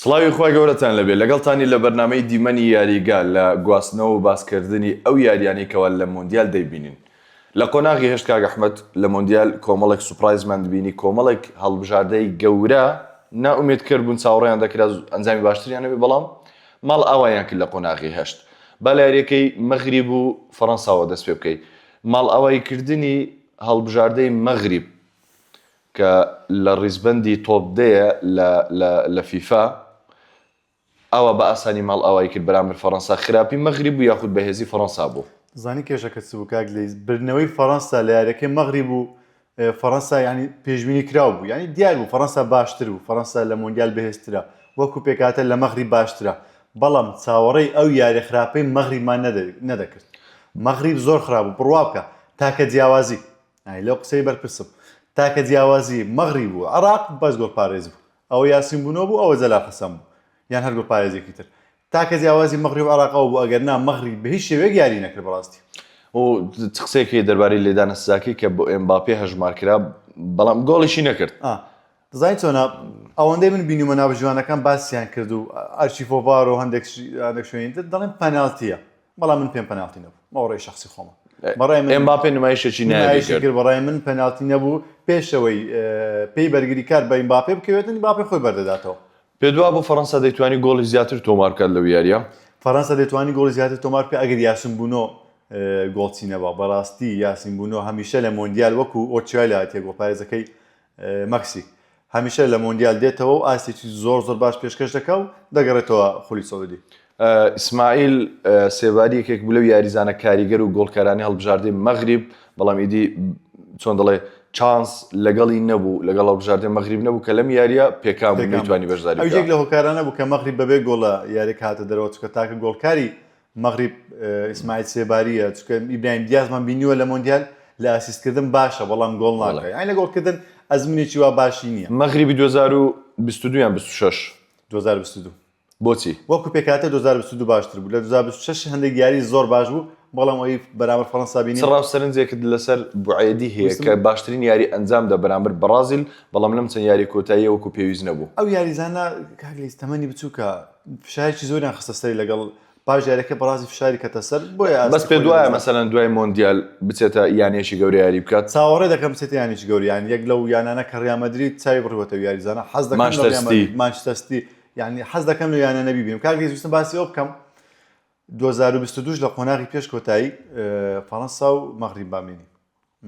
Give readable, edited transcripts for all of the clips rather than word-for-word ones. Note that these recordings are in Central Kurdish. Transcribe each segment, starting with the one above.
سڵاوی خوای گەورەتان لەبێ لەگەڵتانی لە بەرنامەی دیمەنی یاریگا لە گواستنەوە و باسکردنی ئەو یاریانەی کەوا لە مۆندیال دەیبینین لە قۆناغی هەشت کاک ئەحمەد لە مۆندیال کۆمەڵێک سوپرایزمان بینی کۆمەڵێک هەڵبژاردەی گەورە نائومێدکەر بوون چاوەڕێیان دەکرا ئەنجامی باشتریان هەبێ بەڵام ماڵئاوایان کرد لە قۆناغی هەشت با لە یاریەکەی مەغریب و فەڕەنساوە دەست پێ بکەی ماڵئاواییکردنی هەڵبژاردەی مەغریب کە لە ڕیزبەندی تۆپ دەیە لە لە لە فیفا ئاوا بە ئاسانی ماڵئاوایی کرد بەرامبەر فەڕەنسا خراپی مەغریب بوو یاخود بەهێزی فەڕەنسا بوو؟ زانی کێشەکە چ بوو کاک لەیس بردنەوەی فەڕەنسا لە یاریەکەی مەغریب و فەڕەنسا یانی پێشبینی کراو بوو یانی دیار بوو فەڕەنسا باشتر بوو فەڕەنسا لە مۆندیال بەهێزترە وەکو پێکهاتە لە مەغریب باشترە بەڵام چاوەڕێی ئەو یاریە خراپەی مەغریبمان نەدەکرد مەغریب زۆر خراپ بوو بڕوا بکە تاکە جیاوازی ئای لەو قسەی بەرپرسم تاکە جیاوازی مەغریب و عێراق بەس گۆڵپارێز بوو ئەوە یاسین بونۆ بوو ئەوە جەلال حەسەن بوو یان هەر گۆڵپارێزێکی تر تاکە جیاوازی مەغریب و عێراق ئەوە بوو ئەگەر نا مەغریب بە هیچ شێوەیەک یاری نەکرد بەڕاستی. و چ قسەیەک هەیە دەربارەی لێدانە سزاکەی کە بۆ ئێمباپێ هەژمار کرا بەڵام گۆڵیشی نەکرد؟ ئا دەزانی چۆنە ئەوەندەی من بینیومە ناوبژیوانەکان باسیان کرد و ئەرچیفۆڤار و هەندێک هەندێک شوێنی تر دەڵێن پەناڵتییە بەڵام من پێم پەناڵتی نەبوو ئەوە ڕای شەخسی خۆمە بەڕای من ئێمباپێ نمایشێکی نایابی نمایشی کرد کرد بەڕای من پەناڵتی نەبوو پێشەوەی پێی بەرگریکار بە ئیمباپێ بکەوێتن ئیمباپێ خۆی بەردەداتەوە. پێت وابوو فەرەنسا دەیتوانی گۆڵی زیاتر تۆمار بکات لەو یارییە؟ فەرەنسا دەیتوانی گۆڵی زیاتر تۆمار بکات ئەگەر یاسین بونۆ گۆڵچی نەبا، بەڕاستی یاسین بونۆ هەمیشە لە مۆندیال وەکو ئۆچوای لاتیە گۆڵپارێزەکەی مەکسیک هەمیشە لە مۆندیال دێتەوە و ئاستێکی زۆر زۆر باش پێشکەش دەکا و دەگەڕێتەوە خولی سعودی. ئیسماعیل سێباری یەکێک بوو لەو یاریزانە کاریگەر و گۆڵکەرانی هەڵبژاردەی مەغریب، بەڵام ئیدی چۆن دەڵێ چانس لەگەڵی نەبوو، لەگەڵ هەڵبژاردەی مەغریب نەبوو کە لەم یارییە پێکان بوو، نەیتوانی بەشداری ئەویش بکا. یەک لە هۆکارانە بوو کە مەغریب بەبێ گۆڵ لە یارییەکە هاتە دەرەوە، چونکە تاکە گۆڵکاری مەغریب ئیسماعیل سێبارییە، چونکە ئیبراهیم دیازمان بینیوە لە مۆندیال لە ئاسیستکردن باشە بەڵام گۆڵ ناکا، یانی لە گۆڵکردن ئەزموونێکی وا باشی نییە. مەغریبی 2022 یان 26؟ 2022. بۆچی؟ وەکو پێکهاتە 2022 باشتر بوو لە 2026 هەندێک یاری زۆر باش بوو بەڵام ئەوەی بەرامبەر فەرەنسا چ بینیم. ڕاو سەرنجێکت لەسەر بوعێدی هەیە ویستم کە باشترین یاری ئەنجامدا بەرامبەر بەڕازیل بەڵام لەم چەند یاری کۆتاییە وەکو پێویست نەبوو؟ ئەو یاریزانە کاک لەیس تەمەنی بچووکە فشارێکی زۆریان خستە سەری لەگەڵ پاش یاریەکە بەڕازی فشاری کەتە سەر بۆیە بەس ئاستی پێت خۆی وایە لەدەستدا. مەسەلەن دوای مۆندیال بچێتە یانەیەکی گەورە یاری بکات؟ چاوەڕێ دەکەم بچێتە یانەیەکی گەورە یان یەک لەو یانانە کە ڕیال مەدرید چاوی بڕیوەتە ئەو یاریزانە حەز دەکەم لە مانچستەر ڕیال ستی. مەدرید مانچستەر ستی یانی حەز دەکەم لەو یانانە بیبینم کاک ریز ویستم باسی ئەوە بکەم 2022 لە قۆناغی پێش کۆتایی فەرەنسا و مەغریب بامینی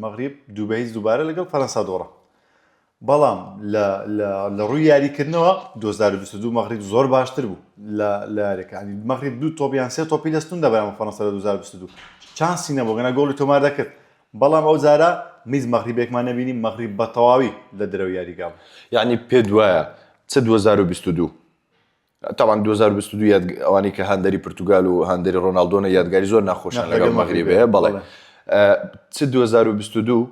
مەغریب دوو بە هیچ دووبارە لەگەڵ فەرەنسا دۆڕا بەڵام لە ڕووی یاریکردنەوە 2022 مەغریب زۆر باشتر بوو لە لە یاریەکانی مەغریب دوو تۆپ یان سێ تۆپی لە ستون دەبرام فەرەنسا لە 2022 چانسی نەبوو گەنا گۆڵی تۆمار دەکرد بەڵام ئەو جارە میز مەغریبێکمان نەبینی مەغریب بە تەواوی لە دەرەوەی یاریگا بوو. یەعنی پێت وایە چ 2022 تەبعەن 2022 یاد ئەوانەی کە هاندەری پرتوگال و هاندەری ڕۆناڵدۆنە یادگاری زۆر ناخۆشیان لەگەڵ مەغریب هەیە بەڵێ چ 2022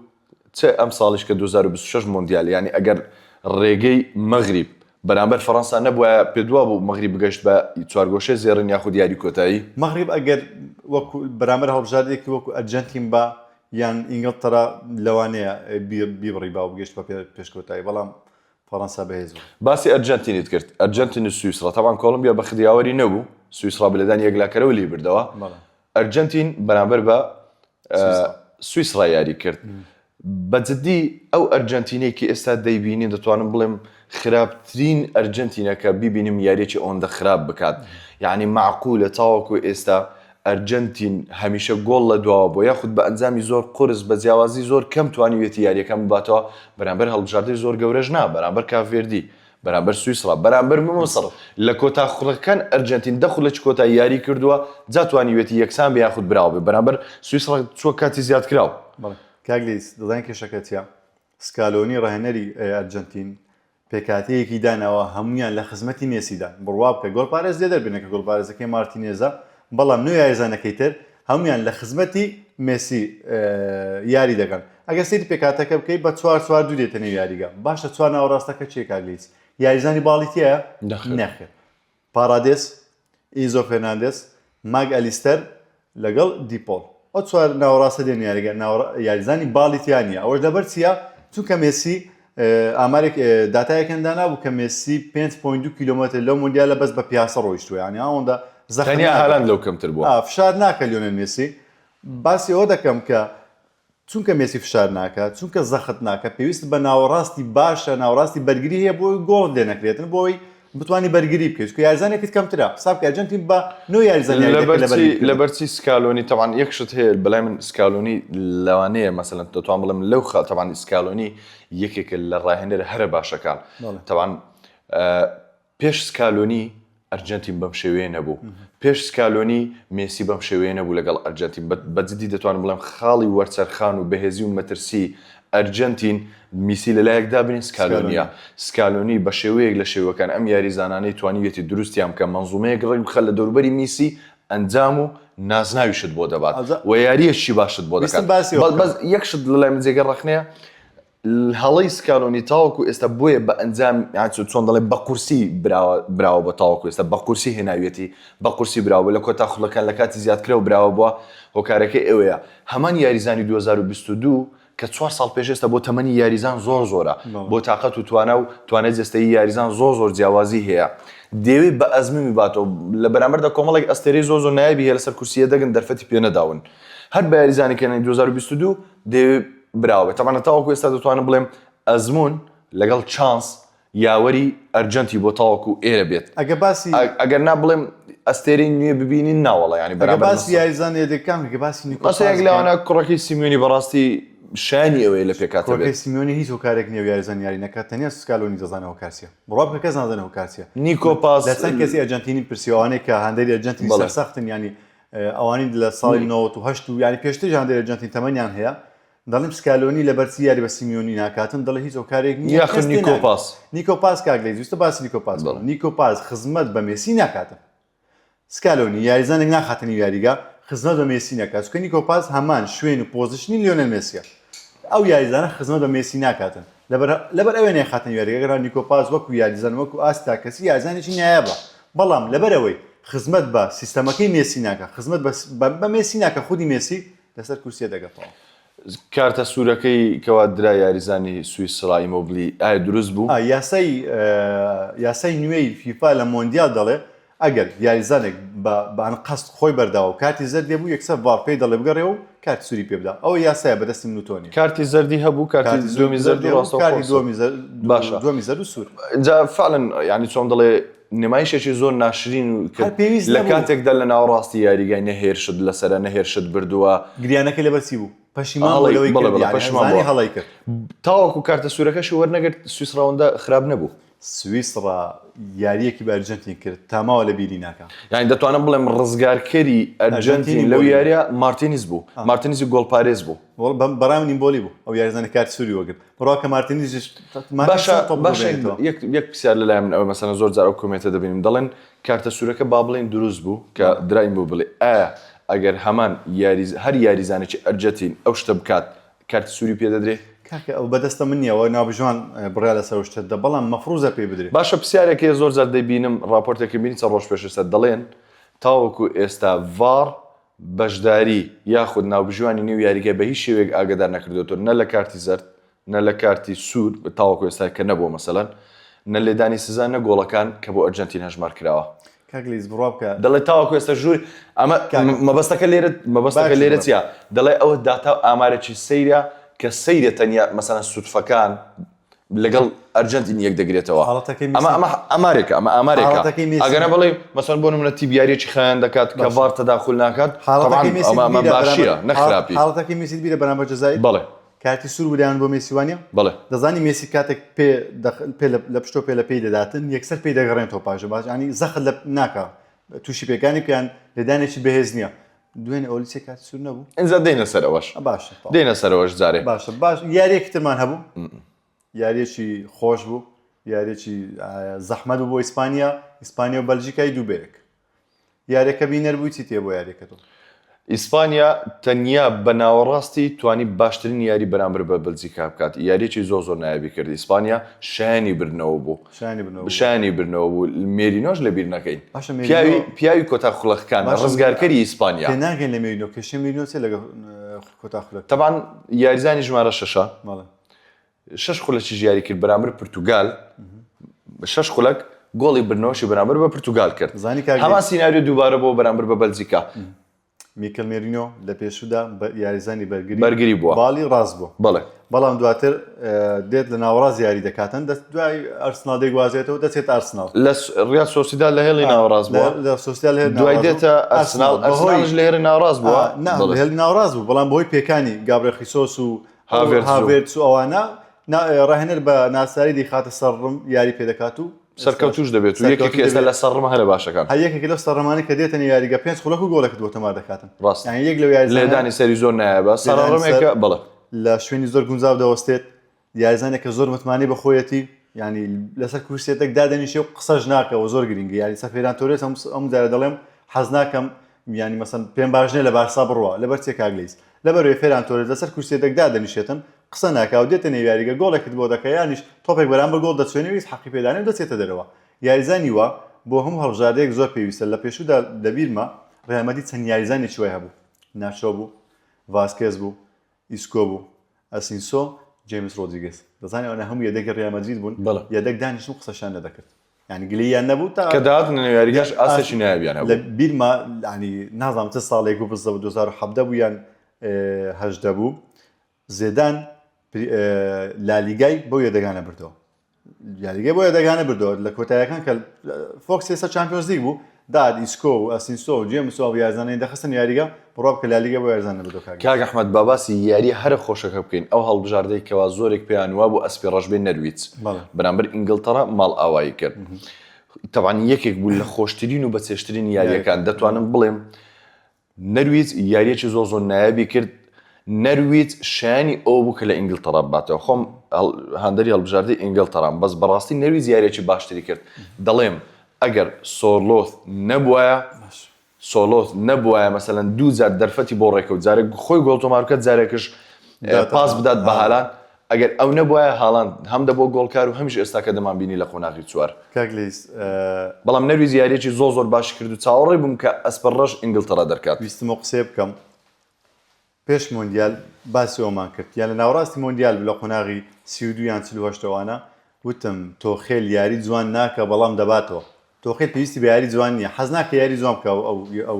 چ ئەم ساڵیش کە 2026 مۆندیال یعنی ئەگەر ڕێگەی مەغریب بەرامبەر فەڕەنسا نەبوایە پێت وابوو مەغریب بگەشت بە چوارگۆشەی زێڕین یاخود یاری کۆتایی؟ مەغریب ئەگەر وەکو بەرامبەر هەڵبژاردەیەکی وەکو ئەرجەنتین با یان ئینگڵتەرا لەوانەیە بیبڕیبا و بگەشت بە پێش کۆتایی بەڵام فەڕەنسا بەهێز بوو. باسی ئەرجەنتینت کرد، ئەرجەنتین و سویسڕا، تەبعەن کۆڵۆمبیا بەخت یاوەری نەبوو، سویسڕا بە لێدانی یەکلاکەرەوە لێی بردەوە، ئەرجەنتین بەرامبەر بە سویسڕا یاری کرد. بە جدی ئەو ئەرجەنتینەی کە ئێستا دەیبینین دەتوانم بڵێم خراپترین ئەرجەنتینە کە بیبینم یاریەکی ئەوەندە خراپ بکات یعنی معقولە تاوەکو ئێستا ئەرجەنتین هەمیشە گۆڵ لە دواوە بۆ یاخود بە ئەنجامی زۆر قورس بە جیاوازی زۆر کەم توانیویەتی یاریەکان بباتەوە بەرامبەر هەڵبژاردەی زۆر گەورەش نا بەرامبەر کاڤێردی بەرامبەر سویسڕا بەرامبەر میسڕ لە کۆتا خولەکان ئەرجەنتین دە خولەکی کۆتا یاری کردووە جا توانیویەتی یەکسان بێ یاخود براوە بێ بەرامبەر سویسڕا چووە کاتی زیادکراو. بەڵێ کاک لیس دەزانی کێشەکە چیە؟ سکالۆنی ڕاهێنەری ئەرجەنتین پێکهاتەیەکی داناوە هەموویان لە خزمەتی مێسیدان بڕوا بکە گۆڵپارێز لێ دەربێنە کە گۆڵپارێزەکەی مارتینێزە بەڵام نۆ یاریزانەکەی تر هەموویان لە خزمەتی مێسی یاری دەکەن ئەگەر سەیری پێکهاتەکە بکەی بە چوار چوار دوو دێتە نێو یاریگا باشە چوار ناوەڕاستەکە چیە کاک لیس یاریزانی باڵی تیایە نەخێر پاڕادێس، ئینزۆ فێرناندێس، ماک ئەلیستەر لەگەڵ دیپۆل. ئەو چوار ناوەڕاستە دێنە یاریگا، یاریزانی باڵی تیا نییە، ئەوەش لەبەر چییە؟ چونکە مێسی ئامارێک داتایەکیان دانابوو کە مێسی 5.2 کیلۆمەتر لەو مۆندیالە بەس بە پیاسە ڕۆیشتووە یانی ئەوەندە زەخت تەنیا ناکە. هالاند لەو کەمتر بووە. فشار ناکە لیۆنێل مێسی باسی ئەوە دەکەم کە چونکە مێسی فشار ناکە چونکە زەخت ناکە پێویست بە ناوەڕاستی باشە ناوەڕاستی بەرگری هەیە بۆی گۆڵت لێ نەکرێتن بۆی بتوانی بەرگری بکەیت چونکە یاریزانێکت کەمترە حساب کە ئەرجەنتین بە نۆ یاریزان یاری دەکرد لە لەبەرچی بەرگری کردن. لەبەرچی سکالۆنی تەبعەن یەک شت هەیە بەلای من سکالۆنی لەوانەیە مەسەلەن دەتوان بڵێم لەو خا تەبعەن سکالۆنی یەکێکە لە ڕاهێنەرە هەرە باشەکان بەڵێ. تەبعەن پێش سکالۆنی ئەرجەنتین بەم شێوەیە نەبوو. پێش سکالۆنی مێسی بەم شێوەیە نەبوو لەگەڵ ئەرجەنتین. بە جدی دەتوانم بڵێم خاڵی وەرچەرخان و بەهێزی و مەترسی ئەرجەنتین میسی لەلایەک دابنێن سکالۆنییە. سکالۆنی بە شێوەیەک لە شێوەکان ئەم یاریزانانەی توانیویەتی دروستیان بکا مەنزومەیەک ڕێک بخا لە دەوروبەری میسی ئەنجام و نازناویشت بۆ دەبات و یارییەکی باشت بۆ دەکات. بەس یەک شت لەلای من جێگەی ڕەخنەیە هەڵەی سکالۆنی تاوەکو ئێستا بۆیە بە ئەنجام یان چۆن دەڵێ بە قورسی براوە براوە بە تاوەکو ئێستا بە قورسی هێناویەتی بە قورسی براوە بووە لە کۆتا خولەکان لە کاتی زیادکرەوە براوە بووە هۆکارەکەی ئەوەیە هەمان یاریزانی 2022 کە چوار ساڵ پێش ئێستا بۆ تەمەنی یاریزان زۆر زۆرە بۆ تاقەت و توانا و توانای جەستەیی یاریزان زۆر زۆر جیاوازی هەیە دەیەوێت بە ئەزموونی باتەوە لە بەرامبەردا کۆمەڵێک ئەستێرەی زۆر زۆر نایابی هەیە لەسەر کورسی یەدەگن دەرفەتی پێ نەداون هەر بە یاریزانێک 2022 دەیەوێت براوە بێت تەبعەن تاوەکو ئێستا دەتوانم بڵێم ئەزموون لەگەڵ چانس یاوەری ئەرجەنتی بۆ تاوەکو ئێرە بێت ئەگە باسی ئەگەر نا بڵێم ئەستێرەی نوێ ببینین ناوەڵا ینی ئەگە بەرامبەر باسی مەسەل یاریزان یەدەکان کە باسی نیکۆ مەسەل یەک پاس لەوانە کوڕەکەی سیمیۆنی بەڕاستی شایانی ئەوەیە لە پێکهاتە کوڕەکەی بێت. سیمیۆنی هیچ هۆکارێک نییە و یاریزان یاری نەکات تەنیا سکالۆنی دەزانێ هۆکار چییە بڕوا بکە کەس نازانێ هۆکار چییە نیکۆ پاس لە چەند کەسی ئەرجەنتینی پرسیوە ئەوانەی کە هاندەری ئەرجەنتینی بەڵێ. سەرسەختن یانی ئەوانەی لە ساڵی 98 و یانی پێشتریش هاندەری ئەرجەنتین تەمەنیان هەیە دەڵێم سکالۆنی لەبەرچی یاری بە سیمیۆنی ناکاتن دەڵێ هیچ هۆکارێک نییە یاخود کەس نیکۆ تێناگات. پاس. نیکۆ پاس کاک لەیز ویستە باسی نیکۆ پاس بکەم بەڵێ. نیکۆ پاس خزمەت بە مێسی ناکاتن سکالۆنی یاریزانێک ناخاتە نێو یاریگا خزمەت بە مێسی نەکات چونکە نیکۆ پاس هەمان شوێن و position ی لیۆنێل مێسیە ئەو یاریزانە خزمەت بە مێسی ناکاتن لەبەر لەبەر ئەوێ نایخاتە نێو یاریگا گەر نیکۆ پاس وەکو یاریزان وەکو ئاست تاکەسی یاریزانێکی نایابە بەڵام لەبەر ئەوەی خزمەت بە سیستەمەکەی مێسی ناکا خزمەت بە بە مێسی ناکا خودی مێسی لەسەر کورسیە دەگەتەوە. کارتە سوورەکەی کەوا درا یاریزانی سویسرا ئیمۆبلی ئایا دروست بوو؟ یاسای یاسای نوێی فیفا لە مۆندیال دەڵێ ئەگەر یاریزانێک بە بە ئەنقەست خۆی بەرداوە و کارتی زەرد لێ بوو یەکسەر ڤاڕ پێی دەڵێ بگەڕێوە و کارتی سووری پێ بدا ئەوە یاسایە بەدەستی من و تۆ نییە. کارتی زەردی هەبوو کارتی کارتی دووەمی زەرد زەردی و هەبوو ڕاستەوخۆ کارتی سوور. دووەمی زەرد باشە دووەمی زەرد و سوور. جا فعلا یانی چۆن دەڵێ نمایشێکی زۆر ناشرین و هەر کرد پێویست لە نەبوو. کاتێکدا لە ناوەڕاستی یاریگای نە هێرشت لەسەرە نە هێرشت بردووە. گریانەکەی لەبەر چی بوو؟ پەشیمان بووە هەڵەی لەوەی بەڵێ کرد بەڵێ یانی پەشیمان زانی بووە. هەڵەی کرد. تاوەکو کارتە سوورەکەشی وەرنەگرت سویسرا ئەوەندە خراپ نەبوو. سویسڕا یارییەکی بە ئەرجەنتین کرد تا ماوە لە بیری ناکا. یانی دەتوانم بڵێم ڕزگارکەری ئەرجەنتین لەو یاریە مارتینیز بوو، مارتینیزی گۆڵپارێز بوو. بەڕای من ئیمبۆلی بوو ئەو یاریزانە کارتی سووری وەرگرت. بڕوا کە مارتینیزیش باشە باشە یەک یەک پرسیار لەلای من ئەوە مەسەلەن زۆر جار ئەو comment ە دەبینم دەڵێن کارتە سوورەکە با بڵێین دروست بوو کە درا ئیمۆبلی ئایا ئەگەر هەمان یاریز هەر یاریزانێکی ئەرجەتین ئەو شتە بکات کارتی سووری پێ دەدرێ؟ کاکە ئەو بەدەستە من نییە ئەوە ناوبژیوان بڕیار لەسەر ئەو شتە دەدا بەڵام مەفروزە پێی بدرێ. باشە پرسیارێک هەیە زۆر جار دەیبینم ڕاپۆرتێکم بینی چەند ڕۆژ پێش ئێستا دەڵێن تاوەکو ئێستا ڤاڕ بەشداری یاخود ناوبژیوانی نێو یاریگای بە هیچ شێوەیەک ئاگادار نەکردۆتەوە نە لە کارتی زەرد نە لە کارتی سوور تاوەکو ئێستا کە نەبووە مەسەلەن نە لێدانی سزا نە گۆڵەکان کە بۆ ئەرجەنتین هەژمار کراوە. کاک لیز بڕوا بکە. دەڵێ تاوەکو ئێستا ژوور ئەمە مەبەستەکە لێرە مەبەستەکە لێرە چییە دەڵێ ئەوە داتا و ئامارێکی سەیرە کە سەیرە تەنیا مەسەلەن سوتفەکان لەگەڵ ئەرجەنتین یەک دەگرێتەوە ئەمە ئەمە ئامارێکە ئەمە ئامارێکە ئەگەر بڵێ مەسەلەن بۆ نمونە تیپ یاریەکی خایەن دەکات کە ڤار تەداخول ناکات ئەمە ئەمە باشیە نەک خراپی. حاڵەتەکەی مێسیت بیرە بەرامبەر جەزائیر؟ بەڵێ. کارتی سوور بوو دایان بۆ مێسی وانیە؟ بەڵێ. دەزانی مێسی کاتێک پێ پێ لە پشتۆ پێ لە پێی دەداتن یەکسەر پێی دەگەڕێنێتەوە پاشە باش ینی زەخت لە ناکا تووشی پێکانی پێیان لێدانێکی بەهێز نییە دوێنێ ئۆلیسێ کارتی سوور نەبوو؟ ئینجا دێینە سەر ئەوەش. باشە دێینە سەر ئەوەش جارێ. باشە باش یاریەکی ترمان هەبوو یاریەکی خۆش بوو یاریەکی زەحمەت بوو بۆ ئیسپانیا ئیسپانیا و بەلجیکای دوو بەیەک یاریەکە بینەر بووی چی تێ بۆ یاریەکە تۆ؟ ئیسپانیا تەنیا بە ناوەڕاستی توانی باشترین یاری بەرامبەر بە بەلجیکا بکات، یارییەکی زۆر زۆر نایابی کرد، ئیسپانیا شایەنی بردنەوە بوو، شایەنی بردنەوە بوو، مێرینۆش لەبیر نەکەین، پیاوی پیاوی کۆتا خولەکەکانە، ڕزگارکەری ئیسپانیا. تێناگەین لە مێرینۆ، کێشەی مێرینۆ چیە لەگەڵ کۆتا خولەک؟ تەبعەن یاریزانی ژمارە شەشە. شەش خولەکیش یاری کرد بەرامبەر پرتوگال شەش خولەک گۆڵی بردنەوەشی بەرامبەر بە پرتوگال کرد زانی کاک هەمان سیناریۆ دووبارە بۆ بەرامبەر بە بەلجیکا. میکل مێرینۆ لە پێشوودا یاریزانی بەرگری بەرگری بووە باڵی ڕاست بووە بەڵێ بەڵام دواتر دێت لە ناوەڕاست یاری دەکاتن دەست دوای ئەرسناڵ دەیگوازێتەوە دەچێت ئارسناڵ لە ڕیال سۆسیداد لە هێڵی ناوەڕاست بووە لە سۆسیداد لە هێڵی دوای دێتە ئەرسناڵ ئەرسناڵیش لە هێڵی ناوەڕاست بووە نا لە هێڵی ناوەڕاست بوو بەڵام بەهۆی پێکانی گابرێل خیسۆس و هاڤێرتز و ئەوانە ڕاهێنەر بە ناساری دەیخاتە سەر ڕم یاری پێدەکات و سەرکەوتوش دەبێت و یەکێک ئێستا لە سەر ڕمە هەرە باشەکان. هەر یەکێک لەو سەر ڕمانەی کە دێتە نێو یاریگا پێنج خولەک و گۆڵێکت بۆ تۆمار دەکاتن. ڕاستە. یانی یەک لەو یاریزانە لێدانی سەری زۆر نایابە سەر ڕمێکە بەڵێ. لە شوێنی زۆر گونجاو دەوەستێت یاریزانێک کە زۆر متمانەی بە خۆیەتی یانی لەسەر کورسیەتێک دادەنیشێ و قسەش ناکەوە زۆر گرنگە یاری سەر فێران تۆرێس ئەم جارە دەڵێم حەز ناکەم یانی مەسەن پێم باش نییە لە بارسا بڕوا لەبەر چێ کاک لەیس لەبەرەوەی فێران تۆرێس لەسەر کورسیەتێک دادەنیشێتن قسە ناکا و دێتە نێو یاریگە گۆڵێکت بۆ دەکا یانیش تۆپێک بەرامبەر گۆڵ دەچوێنێ و هیچ حەقی پێدانێ و دەچێتە دەرەوە یاریزانی وا بۆ هەموو هەڵبژاردەیەک زۆر پێویستە لە پێشوودا لەبیرمە ڕیال مەدرید چەند یاریزانێکی وای هەبوو ناچۆ بوو ڤاسکێز بوو ئیسکۆ بوو ئەسینسۆ جەیمس ڕۆدریگێز دەزانی ئەوانە هەموو یەدەگی ڕیال مەدرید بوون بەڵێ. یەدەگ دانیشتن و قسەشیان نەدەکرد یانی گلەییان نەبوو تا کە دەهاتنە نێو یاریگاش ئاستێکی نایابیان هەبوو. لە بیرمە یانی نازانم چ ساڵێک بوو بزەبت 2017 بوو یان 18 بوو زێدان لالیگای بەو یەدەگانە بردەوە یاریگەی بۆ یەدەگانە بردەوە لە کۆتایەکان کە فۆکس ئێستا چامپیۆنز لیگ بوو داد ئیسکۆ و ئەسینسۆ و جێمس و یارزانانی دەخستن یاریگە بڕوا بکە لالیگا بۆ یارزان نەبردەوە کاک کاک ئەحمەد با باسی یاریە هەرە خۆشەکە بکەین ئەو هەڵبژاردەی کەوا زۆرێک پێیان وابوو ئەسپی ڕەش بێ نەرویج بەرامبەر ئینگڵتەڕا ماڵئاوایی کرد تەبعەن یەکێک بوو لە خۆشترین و بەچێژترین یاریەکان دەتوانم بڵێم نەرویج یارییەکی زۆر زۆر نایابی کرد، نەرویج شایانی ئەوە بوو کە لە ئینگلتەرا بباتەوە، خۆم هاندەری هەڵبژاردەی ئینگلتەرام، بەس بەڕاستی نەرویج یارییەکی باشتری کرد، دەڵێم ئەگەر سۆرلۆث نەبوایە، سۆرلۆث نەبوایە مەسەلەن دووجار دەرفەتی بۆ ڕێکەوت، جارێک خۆی گۆڵ تۆمار بکات، جارێکش پاس بدات بە هالاند، ئەگەر ئەو نەبوایە هالاند هەم دەبووە گۆڵکار و هەمیش ئێستاکە دەمانبینی لە قۆناغی چوار. کاک لەیس. بەڵام نەرویج یارییەکی زۆر زۆر باشی کرد و چاوەڕێ بووم کە ئەسپە ڕەش ئینگلتەرا دەرکات. ویستم ئەو قسەیە بکەم پێش مۆندیال باسی ئەوەمان کرد یان لە ناوەڕاستی مۆندیال بوو لە قۆناغی 32 یان 48 ئەوانە وتم تۆخێل یاری جوان ناکا بەڵام دەباتەوە تۆخێل پێویستی بە یاری جوان نییە حەز ناکە یاری جوان بکا ئەو ئەو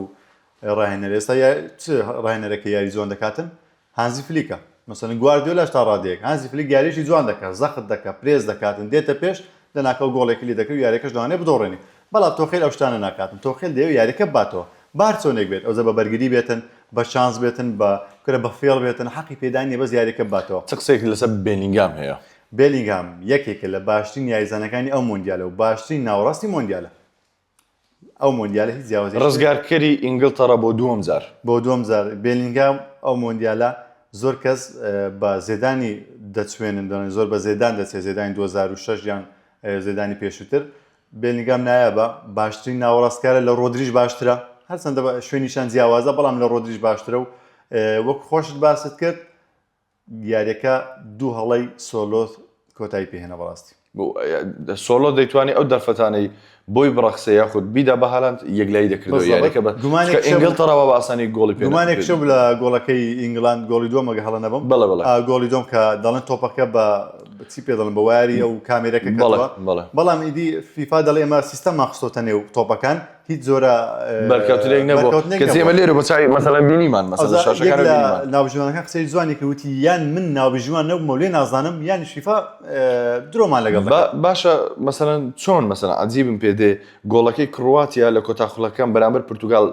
ڕاهێنەر ئێستا چ ڕاهێنەرەکە یاری جوان دەکاتن هانزی فلیکە مەسەلەن گواردیۆلاش تا ڕادەیەک هانزی فلیک یاریی جوان دەکات زەخت دەکات پرێس دەکاتن دێتە پێش لەناکاو گۆڵێکی لێ دەکرێت و یاریەکەش لەوانەیە بدۆڕێنی بەڵام تۆخێل ئەو شتانە ناکاتن تۆخێل دەیەوێت یاریەکە بباتەوە بە هەر چۆنێک بێت ئەوجا بە بەرگری بێتن بە چانس بێتن بە کورە بە فێڵ بێتن حەقی پێدان نیە بەس یاریەکە بباتەوە. چ قسەیەکت لەسەر بێلینگام هەیە؟ بێلینگهام یەکێکە لە باشترین یاریزانەکانی ئەو مۆندیالە و باشترین ناوەڕاستی مۆندیالە. ئەو مۆندیالە هیچ جیاوازیەکی ڕزگارکەری ئینگلتەڕا بۆ دووەم جار. بۆ دووەم جار بێلینگهام ئەو مۆندیالە زۆر کەس بە زێدانی دەچوێنن دەڵێن زۆر بە زێدان دەچێت زێدانی 2006 یان زێدانی پێشووتر بێلینگهام نایابە باشترین ناوەڕاستکارە لە ڕۆدریش باشترە هەرچەندە شوێنیشان جیاوازە بەڵام لە ڕۆدریش باشترە و وەک خۆشت باست کرد یاریەکە دوو هەڵەی سۆلۆث کۆتایی پێهێنا بەڕاستی. سۆلۆ دەیتوانی ئەو دەرفەتانەی بۆی بڕەخسێ یاخود بیدا بە هالاند یەکلایی دەکردەوە یاریەکە بە گومانێک ئینگلتەرا بە ئاسانی گۆڵی پێ گومانێک شەو لە گۆڵەکەی ئینگلاند گۆڵی دووەم ئەگەر هەڵە نەبم بەڵێ بەڵێ گۆڵی دووەم کە دەڵێن تۆپەکە بە چی پێ دەڵێن بە وایەری ئەو کامێرەکە کەوتووە بەڵام ئیدی فیفا دەڵێ ئێمە سیستەممان خستۆتە نێو تۆپەکان هیچ جۆرە بەرکەوتنێک نەبوو کەچی ئێمە لێرە بە چاوی مەسەلەن بینیمان مەسەلەن شاشەکان بینیمان ناوبژیوانەکان قسەی جوانی کرد وتی یان من ناوبژیوان نەبوومەوە لێ نازانم یانیش فیفا درۆمان لەگەڵ دەکات. باشە مەسەلەن چۆن مەسەلەن عەجیبم پێ دێ گۆڵەکەی کڕواتیا لە کۆتا خولەکەم بەرامبەر پرتوگال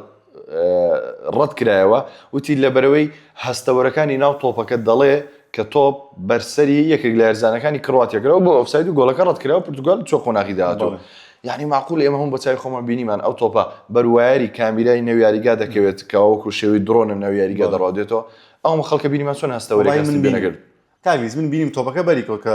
ڕەت کرایەوە وتی لەبەرئەوەی هەستەوەرەکانی ناو تۆپەکە دەڵێ کە تۆپ بەر سەری یەکێک لە یاریزانەکانی کڕواتیا کراوە بۆ ئۆفساید و گۆڵەکە ڕەت کراوە پرتوگال چوە قۆناغی داهاتوو یعنی معقول ئێمە هەم بە چاوی خۆمان بینیمان ئەو تۆپە بەر وایەری کامیرای نێو یاریگا دەکەوێت کە وەکو شێوەی درۆنە ناو یاریگا دەڕوا دێتەوە ئەو خەڵکە بینیمان چۆن هەستەوەرێک هەستی پێ نەکرد کاک من بینیم تۆپەکە بەری کەوت کە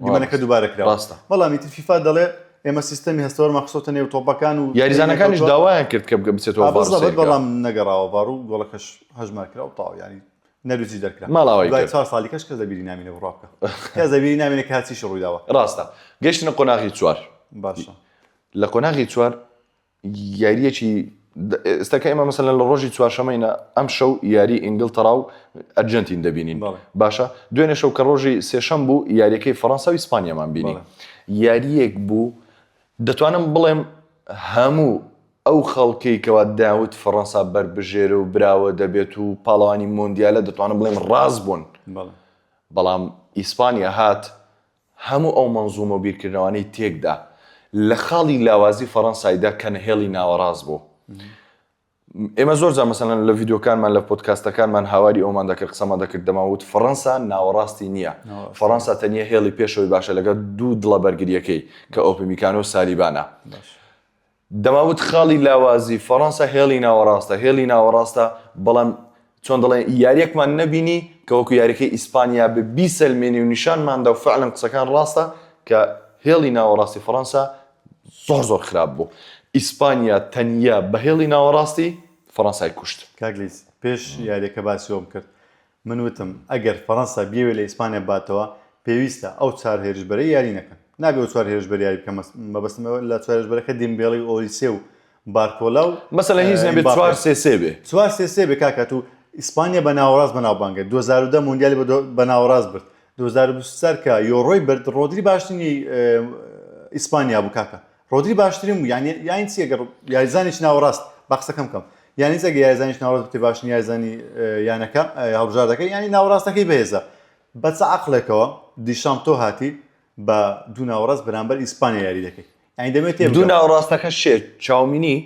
دیمەنەکە دووبارە کرا ڕاستە بەڵام ئیتر فیفا دەڵێ ئێمە سیستەمی هەستەوەرمان خستۆتە نێو تۆپەکان و یاریزانەکانیش داوایان کرد کە بچێتەوە ڤار بەڵام بەڵام نەگەڕاوە ڤار و گۆڵەکەش هەژمار کرا و تەواو یانی نەرویجیش دەرکرا ماڵاوای دوای چوار ساڵی کەش کەس لەبیری نامینێ بڕوا بکە کەس لەبیری نامینێ کە هەرچیشی ڕوویداوە ڕاستە گەیشتنە قۆناغی چوار باشە لە قۆناغی چوار یارییەکی ئێستاکە ئێمە مەسەلەن لە ڕۆژی چوارشەمەینە ئەم شەو یاری ئینگلتەرا و ئەرجەنتین دەبینین باشە دوێنێ شەو کە ڕۆژی سێشەم بوو یاریەکەی فەڕەنسا و ئیسپانیامان بینی یاریەک بوو دەتوانم بڵێم هەموو ئەو خەڵکەی کەوا داوت فەڕەنسا بەربژێرە و براوە دەبێت و پاڵەوانی مۆندیالە دەتوانم بڵێم ڕاست بوون بەڵام ئیسپانیا هات هەموو ئەو مەنزومە و بیرکردنەوانەی تێکدا، لە خاڵی لاوازی فەڕەنسایدا کە نەهێڵی ناوەڕاست بوو. ئێمە زۆر جار مەسەلەن لە ڤیدیۆکانمان لە پۆدکاستەکانمان هاواری ئەومان دەکرد قسەمان دەکرد دەمانوت فەڕەنسا ناوەڕاستی نییە فەڕەنسا تەنیا هێڵی پێشەوەی باشە لەگەڵ دوو دڵە بەرگریەکەی کە ئۆپمیکانۆ و سالیبانە. دەماوت خاڵی لاوازی فەڕەنسا هێڵی ناوەڕاستە هێڵی ناوەڕاستە بەڵام چۆن دەڵێن یاریەکمان نەبینی کە وەکو یاریەکەی ئیسپانیا بێ بیسەلمێنی و نیشانماندا و فعلا قسەکان ڕاستە کە هێڵی ناوەڕاستی فەڕەنسا زۆر زۆر خراپ بوو ئیسپانیا تەنیا بە هێڵی ناوەڕاستی فەڕەنسای کوشت. کاک لیز پێش یاریەکە باسی ئەوەم کرد من وتم ئەگەر فەرەنسا بیەوێ لە ئیسپانیا بباتەوە پێویستە ئەو چار هێرشبەرەی یاری نەکەن. نابێ ئەو چوار هێرشبەر یاری بکەن مەبەستم لە چوار هێرشبەرەکە دیمبێڵی و ئۆلیسێ و بارکۆلا و مەسەلەن هیچ نەبێ ئێمباپێ. چوار سێ سێ بێ. چوار سێ سێ بێ کاکە تو ئیسپانیا بە ناوەڕاست بەناوبانگە 2010 مۆندیالی بە بە ناوەڕاست برد 2024 کە یۆرۆی برد ڕۆدری باشترینی ئیسپانیا بوو کاکە ڕۆدری باشترین بوو یانی یانی چی ئەگەر یاریزانێکی ناوەڕاست با قسەکەم بکەم یانی چی ئەگەر یاریزانێکی ناوەڕاست بتێ باشترین یاریزانی یانەکە هەڵبژاردەکە یانی ناوەڕاستەکەی بەهێزە بە چ عەقڵێکەوە دیشامپ تۆ هاتی بە دوو ناوەڕاست بەرامبەر ئیسپانیا یاری دەکەی یانی دەمێت تێ دوو ناوەڕاستەکە شێ چاومینی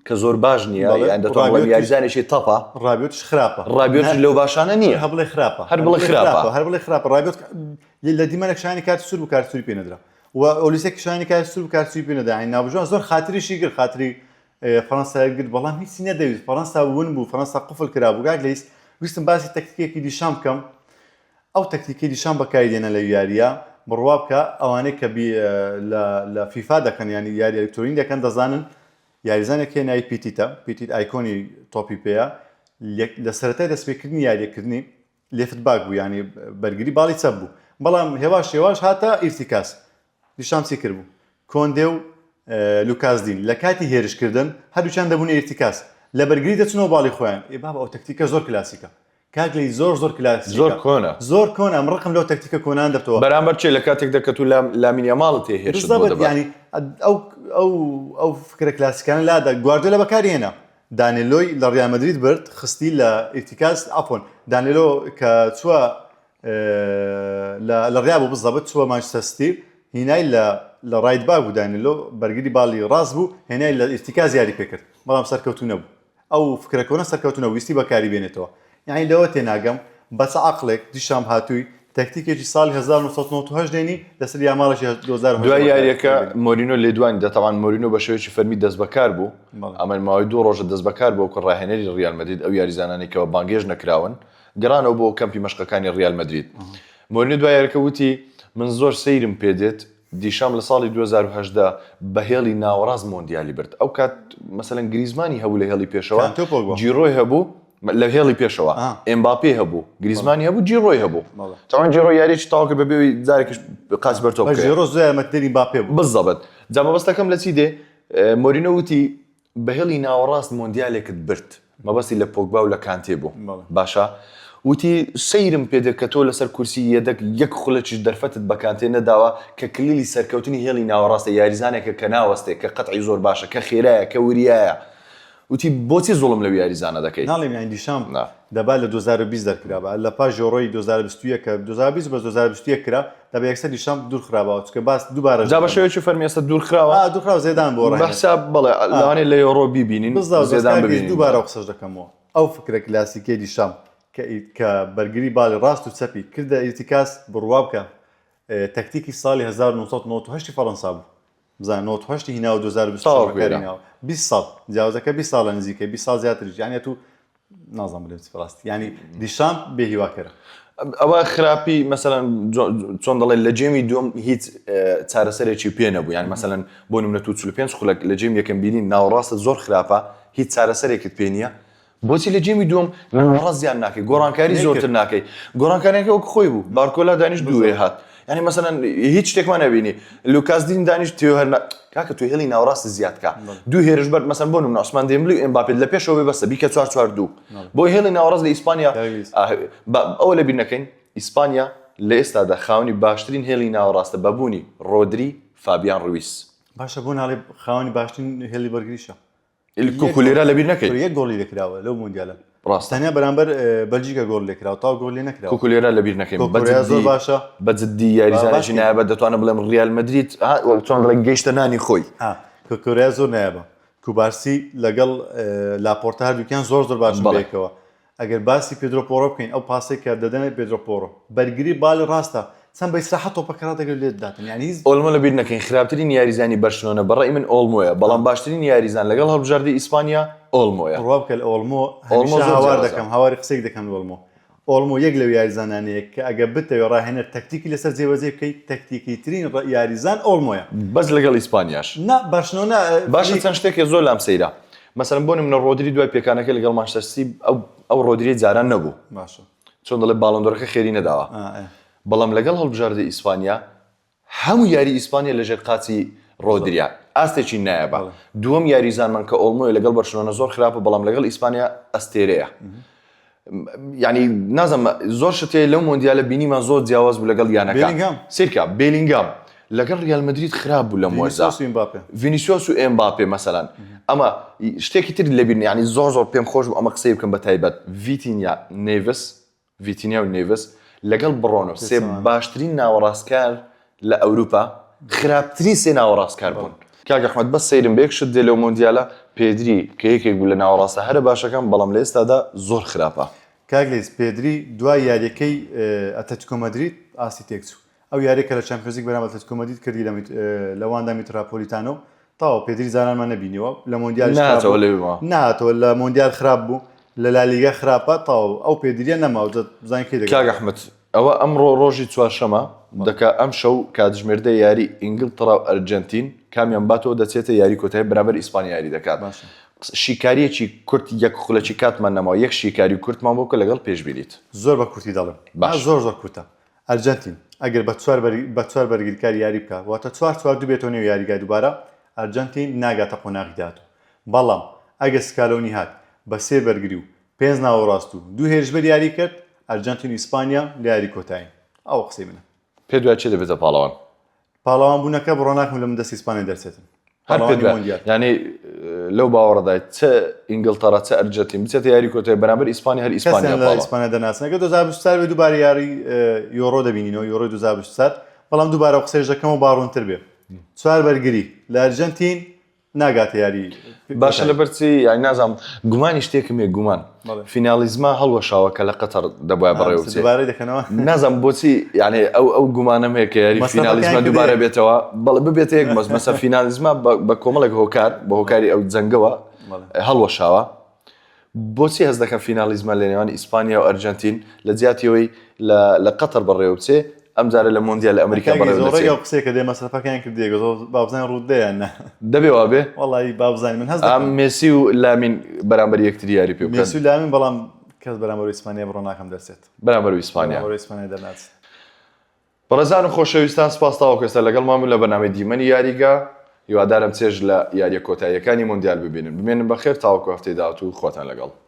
کە زۆر باش نییە یان دەتوانم بڵێم یاریزانێکی تەپە ڕابیۆتش خراپە ڕابیۆتش لەو باشانە نییە هەر بڵێ خراپە هەر بڵێ خراپە هەر بڵێ خراپە ڕابیۆت لە دیمەنێک شایانی کارتی سوور بوو کارتی سووری پێ نەدرا و ئۆلیسێک شایانی کارتی سوور بوو کارتی سووری پێ نەدرا یانی ناوبژیوان زۆر خاتریشی گرت خاتری فەرەنسای گرت بەڵام هیچی نەدەویست فەرەنسا ون بوو فەرەنسا قفل کرابوو کاک لەیس ویستم باسی تەکتیکێکی دیشام بکەم ئەو تەکتیکەی دیشام بەکاری دێنە لەو یارییە بڕوا بکە ئەوانەی کە لە لە فیفا دەکەن یانی یاری ئەلکترۆنی دەکەن دەزانن یاریزانێک هەیە ناوی پیتیتە، پیتیت ئایکۆنی تۆپی پێیە، لە سەرەتای دەستپێکردنی یاریەکردنی left back بوو یانی بەرگری باڵی چەپ بوو، بەڵام هێواش هێواش هاتە ئیرتیکاز. دیشام چی کردبوو؟ کۆندێ و لوکاس دین لە کاتی هێرشکردن هەردووکیان دەبوونە ئیرتیکاز، لە بەرگری دەچنەوە باڵی خۆیان. ئێ بابە ئەو تەکتیکە زۆر کلاسیکە. کاک لی زۆر زۆر کلاسیکە. زۆر کۆنە. زۆر کۆنە ئەم ڕقم لەو تەکتیکە کۆنانە دەبتەوە. بەرامبەر چێ لە کاتێکدا کە تو لامین یاماڵت هەیە هێرشت بۆ دەبات. یانی ئەو ئەو ئەو فکرە کلاسیکانە لادا گواردیۆلا بەکاری هێنا دانێلۆی لە ڕیال مەدرید برد خستی لە ئیرتیکاز عەفوەن دانێلۆ کە چووە لە لە ڕیال بوو بزەبت چووە مانچستەر سیتی هینای لە لە right back بوو دانێلۆ بەرگری باڵی ڕاست بوو هێنای لە ئیرتیکاز یاری پێکرد بەڵام سەرکەوتوو نەبوو. ئەو فکرە کۆنە سەرکەوتنە ویستی بەکاری بێنێتەوە یانی لەوە تێناگەم بە چ عەقڵێک دیشامپ هاتووی تەکتیکێکی ساڵی 1998 دێنی لەسەر یاماڵێکی 2010 دوای یاریەکە مۆرینۆ لێدوانی دا تەبعەن مۆرینۆ بە شێوەیەکی فەرمی دەستبەکار بوو ئەمە ماوەی دوو ڕۆژە دەستبەکار بووە وەکو ڕاهێنەری ڕیال مەدرید ئەو یاریزانانەی کەوا بانگهێشت نەکراون گەڕانەوە بۆ کەمپی مەشقەکانی ڕیال مەدرید مۆرینۆ دوای یاریەکە وتی من زۆر سەیرم پێدێت دیشام لە ساڵی 2018 بە هێڵی ناوەڕاست مۆندیالی برد ئەو کات مەسەلەن گریزمانی هەبوو لە هێڵی پێشەوە کانتۆ پۆگبا. جیرۆی هەبوو لە هێڵی پێشەوە ئا. ئێمباپێ هەبوو گریزمانی هەبوو جیرۆی هەبوو بەڵێ. تەبعەن جیرۆ یاریەکی تەواو کرد بەبێ ئەوەی جارێکیش قاچ بەر تۆپ بەس بکەوێ. جیرۆ زۆر یارمەتیدەری مباپێ بوو. بالضبط جا مەبەستەکەم لە چی دێ مۆرینۆ وتی بە هێڵی ناوەڕاست مۆندیالێکت برد، مەبەستی لە پۆگبا و لە کانتێ بوو، باشە وتی سەیرم پێدێت کە تۆ لەسەر کورسی یەدەک یەک خولەکیش دەرفەتت بە کانتێ نەداوە کە کلیلی سەرکەوتنی هێڵی ناوەڕاستە، یاریزانێکە کە ناوەستێ، کە قەتعی زۆر باشە، کە خێرایە، کە وریایە، وتی بۆچی زوڵم لەو یاریزانە دەکەی؟ ناڵێم یانی دیشامپ دەبا لە 2020 دەرکرابا لە پاش یۆرۆی 2021 کە 2020 بەس 2021 کرا دەبا یەکسەر دیشامپ دوورخراباوە چونکە باس دووبارەش جا بە شێوەیەکی فەرمی ئێستا دوورخراوە؟ ئا دوورخراوە زێدان بۆ بە ڕاهێنەر حساب بەڵێ ئا لەوانەیە لە یۆرۆ بیبینین بزاوت بەس زێدان کاک لیس ببینین دووبارە ئەو قسەش دەکەمەوە ئەو فکرە کلاسیکیەی دیشامپ کە کە بەرگری باڵی ڕاست و چەپی کردە ئیرتیکاز بڕوا بکە تەکتیکی ساڵی 1998 ی فەڕەنسا بوو بزانە 98 ی هیناوە 2024 تەواو بەکاری گوێرە. هیناوە 20 ساڵ جیاوازەکە 20 ساڵە نزیکەی 20 ساڵ زیاتریش یانی ئەتوو نازانم بلێم چی بەڕاستی یانی دیشامپ بێ هیواکەرە. ئەوە خراپی مەسەلەن چۆن دەڵێ لە game ی دووەم هیچ چارەسەرێکی پێ نەبوو یان مەسەلەن بۆ نمونە تو 45 خولەک لە game یەکەم بینی ناوەڕاستت زۆر خراپە هیچ چارەسەرێکت پێ نییە بۆچی لە game ی دووەم ناوەڕاست زیان ناکەی گۆڕانکاری زۆرتر ناکەی گۆڕانکاریەکە وەک خۆی بوو بارکۆلا دانیش دوێ هات. یعنی مەسەلەن هیچ شتێکمان نەبینی لوکاس دین دانیش تیۆ هەرنا کاکە تۆ هێڵی ناوەڕاست زیاد کە دوو هێرشبەر مەسەن بۆ نمونە عوسمان دێمبلی و ئێمباپێ لە پێشەوە بێ بەسە بیکە 4-4-2 بۆ هێڵی ناوەڕاست لە ئیسپانیا ئەوە لەبیر نەکەین ئیسپانیا لە ئێستادا خاوەنی باشترین هێڵی ناوەڕاستە بە بوونی ڕۆدری فابیان ڕویس. باشە بۆ ناڵێ خاوەنی باشترین هێڵی بەرگریشە؟ کوکولێرا لەبیر نەکەی. یەک گۆڵی لێکراوە لەو مۆندیالە. ڕاستە. تەنیا بەرامبەر بەلجیکا گۆڵ لێکراوە تاو گۆڵ لێ نەکراوە. کوکولێرا لەبیر نەکەین. کوکولێرا زۆر باشە. بە جدی یاریزانێکی نایابە دەتوانم بڵێم ڕیال مەدرید چۆن دەڵێن گەیشتە نانی خۆی. کوکولێرا زۆر نایابە. کوبارسی لەگەڵ لاپۆرتا هەردووکیان زۆر زۆر باشن بەیەکەوە. ئەگەر باسی پێدرۆ پۆڕۆ بکەین ئەو پاسەی کە دەدەنێ پێدرۆ پۆڕۆ بەرگری بالی ڕاستە چەند بە ئیسراحەت تۆپەکە ڕادەگرێت لێت داتن یانی هیچ ئۆلمۆ لەبیر نەکەین خراپترین یاریزانی بەرشلۆنە بە ڕەئی من ئۆلمۆیە بەڵام باشترین یاریزان لەگەڵ هەڵبژاردەی ئیسپانیا ئۆلمۆیە. بڕوا بکە لە ئۆلمۆ ئۆلمۆ هەمیشە زۆر هاوار جیاوازە. دەکەم هاواری قسەیەک دەکەم لە ئۆلمۆ ئۆلمۆ یەک لەو یاریزانانەیە کە ئەگەر بتەوێ ڕاهێنەر تەکتیکی لەسەر جێبەجێ بکەی تەکتیکی ترین یاریزان ئۆلمۆیە. بەس لەگەڵ ئیسپانیاش. نا بەرشلۆنە باشە چەند شتێک هەیە زۆر لام سەیرە مەسەلەن بۆ نمونە ڕۆدری دوای پێکانەکەی لەگەڵ مانچستەر سیتی ئەو ئەو ڕۆدریەی جاران نەبوو باشە چۆن دەڵێ باڵۆندۆرەکە خێری نەداوە بەڵام لەگەڵ هەڵبژاردەی ئیسپانیا هەموو یاری ئیسپانیا لەژێر قاچی ڕۆدریا ئاستێکی نایابە دووەم یاریزانمان کە ئۆڵمۆیە لەگەڵ بەرشلۆنە زۆر خراپە بەڵام لەگەڵ ئیسپانیا ئەستێرەیە یعنی نازم زۆر شت هەیە لەو مۆندیالە بینیمان زۆر جیاواز بوو لەگەڵ یانەکە بێلینگهام. سیرکە بێلینگام لەگەڵ ریال مەدرید خراپ بوو لەم وەرزە ڤینیسیۆس و ئێمباپێ. ڤینیسیۆس و ئێمباپێ مەسەلەن ئەمە شتێکی تر لەبیر یعنی زۆر زۆر پێم خۆش بوو ئەمە قسەی بکەم بە تایبەت ڤیتینیا نێڤس ڤیتینیا و نێڤس لەگەڵ بڕۆنۆ سێ باشترین ناوەڕاستکار لە ئەوروپا خراپترین سێ ناوەڕاستکار بوون. کاک ئەحمەد بەس سەیرم بە یەک شت دێ لەو مۆندیالە پێدری کە یەکێک بوو لە ناوەڕاستە هەرە باشەکان بەڵام لە ئێستادا زۆر خراپە. کاک لەیس پێدری دوای یاریەکەی ئەتلەتیکۆ مەدرید ئاستی تێکچوو ئەو یاریە کە لە چامپیۆنزلیگ بەرامبەر ئەتلەتیکۆ مەدرید کردی لە واندا میتراپۆلیتانۆ تەواو پێدری جارانمان نەبینیوە لە مۆندیالیش خراپ نەهاتەوە بوو لەوێ نەهاتەوە لە مۆندیال خراپ بوو لە لالیگا خراپە تەواو ئەو پێدریە نەماوە جا بزانین کەی کاک دەگەڕێتەوە. ئەحمەد ئەوە ئەمڕۆ ڕۆژی چوارشەمە دەکا ئەمشەو کاتژمێر دە یاری ئینگلتەرا و ئەرجەنتین کامیان باتەوە دەچێتە یاری کۆتایی بەرامبەر ئیسپانیا یاری دەکات باشە. شیکاریەکی کورت یەک خولەکی کاتمان نەماوە یەک شیکاری کورتمان بۆ بکە لەگەڵ پێشبینیت. زۆر بە کورتی دەڵێم باش. زۆر زۆر کورتە ئەرجەنتین ئەگەر بە چوار بە چوار بەرگریکار یاری بکا واتە چوار چوار دوو بێتەوە نێو یاریگا دووبارە ئەرجەنتین ناگاتە قۆناغی داهاتوو بەڵام ئەگەر سکالۆنی هات بە سێ بەرگری و پێنج ناوەڕاست و دوو هێرشبەر یاری کرد ئەرجەنتین و ئیسپانیا لە یاری کۆتایین ئەوە قسەی منە. پێت وایە کێ دەبێتە پاڵەوان؟ پاڵەوان بوونەکە بڕوا ناکەم لە من دەستی ئیسپانیا دەرچێتن. هەر پێت وایە یانی لەو باوەڕەدای چ ئینگلتەرا چ ئەرجەنتین بچێتە یاری کۆتایی بەرامبەر ئیسپانیا هەر ئیسپانیا کەسیان لە ئیسپانیا دەناسن ئەگەر 2024 بێ دووبارە یاری یۆرۆ دەبینینەوە یۆرۆی 2024 بەڵام دووبارە قسەیش دەکەمەوە با ڕوونتر بێ چوار بەرگری لە ئەرجەنتین ناگاتە یاری باشە لەبەرچی یانی نازانم گومانی شتێکم هەیە گومان فینالیزما هەڵوەشاوە کە لە قەتەر دەبوایە بەڕێوە بچێت دووبارەی دەکەنەوە نازانم بۆچی یعنی ئەو ئەو گومانەم هەیە کە یاری فینالیزما دووبارە بێتەوە بەڵێ ببێتە یەک مەس مەسە فینالیزما بە کۆمەڵێک هۆکار بە هۆکاری ئەو جەنگەوە هەڵوەشاوە بۆچی هەست دەکەم فینالیزمە لە نێوان ئیسپانیا و ئەرجەنتین لە جیاتی ئەوەی لە لە قەتەر بەڕێوە بچێ ئەمجارە لە مۆندیال لە ئەمریکا بەڕێوە دەچێ؟ زۆر قسەی کە دێ مەسرەفەکەیان کردیە زۆر با بزانین ڕوو دێ یان نا. دەبێ وابێ؟ وەڵی با بزانین من هەست دەکەم. مێسی و لامین بەرامبەر یەکتری یاری پێ بکەن. مێسی و لامین بەڵام کەس بەرامبەر ئیسپانیا بڕۆ ناکەم دەرچێت. بەرامبەر ئیسپانیا. بەرامبەر ئیسپانیا دەرناچێت. بەڕێزان و خۆشەویستان سپاس تاوەکو ئێستا لەگەڵمان بوون لە بەرنامەی دیمەنی یاریگا، هیوادارم چێژ لە یارییە کۆتاییەکانی مۆندیال ببینن. بمێنن بەخێر تاوەکو هەفتەی داهاتوو خواتان لەگەڵ.